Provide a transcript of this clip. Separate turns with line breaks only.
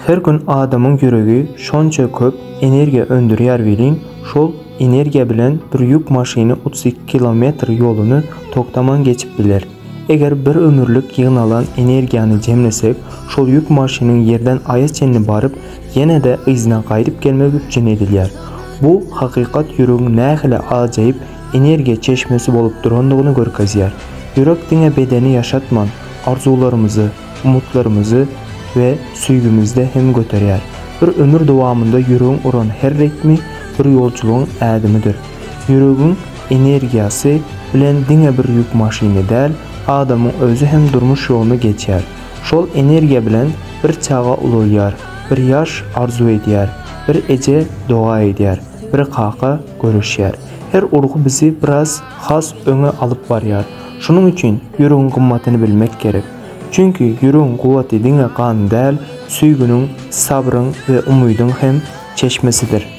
Her gün adamyň ýüregi şonça köp energiýa öndürýär welin, şol energiýa bilen bir ýük maşyny 32 kilometr ýoluny togtaman geçip biler. Eger bir ömürlik ýygnalan energiýany jemlesek, şol ýük maşynyň ýerden Aýa çenli baryp, ýene-de yzyna gaýdyp gelmegi üpjün edilýär. Bu hakykat ýüregiň nähili ajaýyp energiýa çeşmesi bolup durandygyny görkezýär. Ýürek diňe bedeni ýaşatman, arzuwlarymyzy, umytlarymyzy we söýgimizde hem göterýär. Bir ömür dowamynda ýüregiň uran her ritmi bir ýolçulygyň ädimidir. Ýüregiň energiýasy bilen diňe bir ýük maşyny däl, adamyň özi hem durmuş ýoluny geçýär. Şol energiýa bilen bir çaga ulalýar, bir ýaş arzuw edýär, bir eje doga edýär, bir kaka göreşýär. Her urgy bizi biraz has öňe alyp barýar. Şunuň üçin ýüregiň gymmatyny bilmek gerek. Çünki ýüregiň kuwwaty diňe gan däl, söýginiň, sabryň we umydyň hem çeşmesidir.